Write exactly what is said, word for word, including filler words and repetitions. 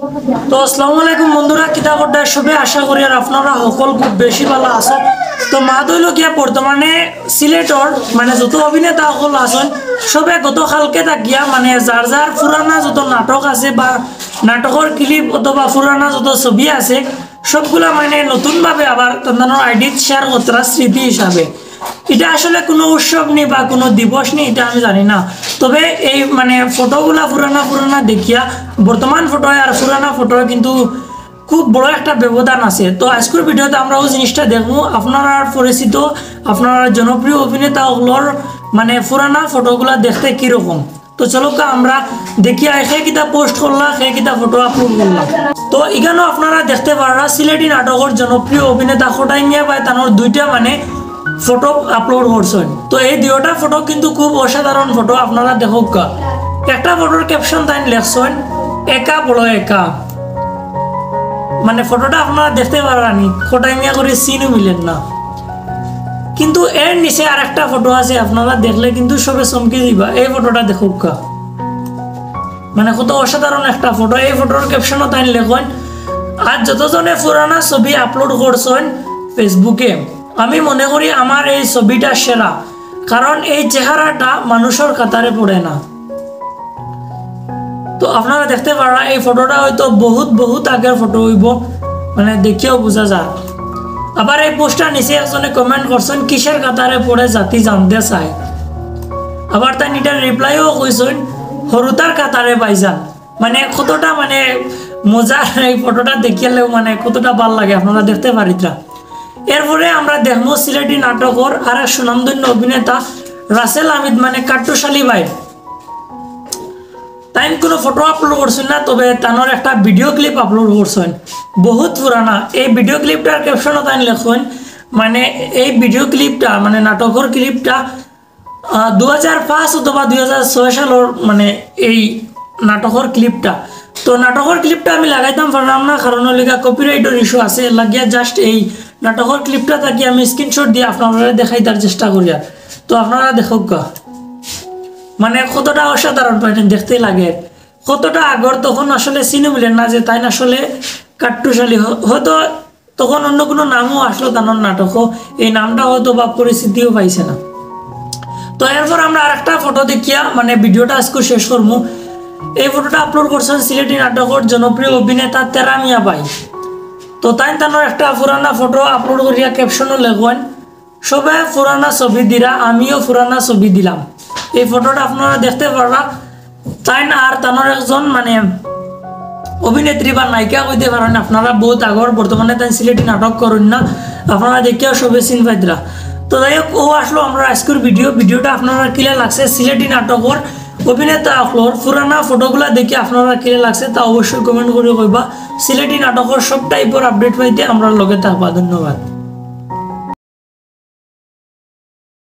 তো আসসালামু আলাইকুম বন্ধুরা, কিতা কররা সবে? আশা করি আর আপনারা সকল খুব বেশি ভালা আছো। তো মাত অইলো গিয়া বর্তমানে সিলেটর মানে যত অভিনেতা সকল আছইন সবে গতকালকে থাকিয়া মানে যার যার পুরানা যত নাটক আছে বা নাটকর ক্লিপ অথবা পুরানা যত ছবি আছে সবগুলা মানে নতুনভাবে আবার তানতানর আইডিত শেয়ার কররা স্মৃতি হিসাবে। ইটা আসলে কোনো উৎসব নি বা কোনো দিবস নি, ইটা আমি জানি না। তবে এই মানে ফটোগুলা পুরানা পুরানা দেখিয়া বর্তমান ফটো আর পুরানা ফটো কিন্তু খুব বড় একটা ব্যবধান আছে। তো আজকের ভিডিওতে আমরা ওই জিনিসটা দেখমু, আপনারার পরিচিত, আপনারার জনপ্রিয় অভিনেতা সকলর মানে পুরানা ফটোগুলা দেখতে কিরকম। তো চলো কা আমরা দেখিয়া কে কিতা পোস্ট করলা, কে কিতা ফটো আপলোড করলা। তো ইখানো আপনারা দেখতে পাররা সিলেটি নাটকর জনপ্রিয় অভিনেতা খোটাই মিয়া ভাই তানর দুইটা মানে ফটো আপলোড করছইন। তো এই দুইটা ফটো কিন্তু খুব অসাধারণ ফটো, আপনারা দেখউক্কা। একটা ফটোর ক্যাপশন তাইন লেখছইন, "একা বড় একা।" মানে ফটোটা আপনারা দেখতে পাররা নি, খোটাই মিয়া করি সিনও মিলের না। কিন্তু এর নিচে আর একটা ফটো আছে, আপনারা দেখলে কিন্তু সবে চমকি দিবা। এই ফটোটা দেখউক্কা, মানে কত অসাধারণ একটা ফটো। এই ফটোর ক্যাপশনও তাইন লেখইন, "আর যতজনে পুরানা ছবি আপলোড করছইন ফেসবুকে, আমি মনে করি আমার এই ছবিটা সেরা, কারণ এই চেহারাটা মানুষর কাতারে পড়ে না।" তো আপনারা দেখতে পাররা এই ফটোটা হয়তো বহুত বহুত আগের ফটো অইবো, মানে দেখিয়াও বুঝা যায়। আবার এই পোস্টটার নিচে একজনে কমেন্ট করছইন, "কিসের কাতারে পড়ে জাতি জানতে চায়।" আবার তাইন ইটার রিপ্লাইও কইছইন, "হরুতার কাতারে ভাইজান।" মানে কতটা মানে মজা এই ফটোটা দেখিয়ালেও মানে কতটা ভালা লাগে, আপনারা দেখতে পারিত্রা। এরপরে আমরা দেখমু সিলেটি নাটকর আরেক সুনামধন্য অভিনেতা রাসেল হামিদ মানে কাট্টুশালী ভাই। তাইন কোনো ফটো আপলোড করছইন না, তবে তানর একটা ভিডিও ক্লিপ আপলোড করছইন, বহুত পুরানা। এই ভিডিও ক্লিপটার ক্যাপশনও তাইন লেখইন, মানে এই ভিডিও ক্লিপটা মানে নাটকর ক্লিপটা আহ, দুই হাজার পাঁচ অথবা দুই হাজার ছয় সালর মানে এই নাটকর ক্লিপটা। তো নাটকর ক্লিপটা আমি লাগাইতাম পারলাম না, কারণ অইলো গিয়া কপিরাইটর ইস্যু আছে, লাগিয়া জাস্ট এই নাটকর ক্লিপটা থাকি আমি স্ক্রিনশট দিয়া আপনারারে দেখাইতার চেষ্টা করিয়ার। তো আপনারা দেখউক্কা, মানে কতটা অসাধারণ মানে দেখতে লাগে, কতটা আগর। তখন আসলে সিনও মিলের না যে তাইন আসলে কাট্টুশালী, হ-, হয়তো তখন অন্য কোনো নামও আসলো তানর নাটকও, এই নামটা হয়তো বা পরিচিতিও পাইছে না। তো এরপর আমরা আরেকটা ফটো দেখিয়া মানে ভিডিওটা আজকে শেষ করমু। এই ফটোটা আপলোড করছইন সিলেটি নাটকর জনপ্রিয় অভিনেতা তেরা মিয়া ভাই। তো তাইন তানর একটা পুরানা ফটো আপলোড করিয়া ক্যাপশনও লেখইন, "সবে পুরানা ছবি দিরা, আমিও পুরানা ছবি দিলাম।" এই ফটোটা আপনারা দেখতে পাররা, তাইন আর তানর একজন মানে অভিনেত্রী বা নায়িকা কইতে পারইন আপনারা, বহুত আগর, বর্তমানে তাইন সিলেটি নাটক করইন না, আপনারা দেখিয়াও সবে চিন পাইত্রা। তো যাই হোক, ও আসলো আমরা আজকের ভিডিও। ভিডিওটা আপনারা কিলা লাগছে, সিলেটি নাটকর অভিনেতা সকলর পুরানা ফটোগুলা দেখি আপনারা কিলা লাগছে, তা অবশ্যই কমেন্ট করি কইবা। সিলেটি নাটকর সব টাইপর আপডেট পাইতে আমরার লগে থাকবা। ধন্যবাদ।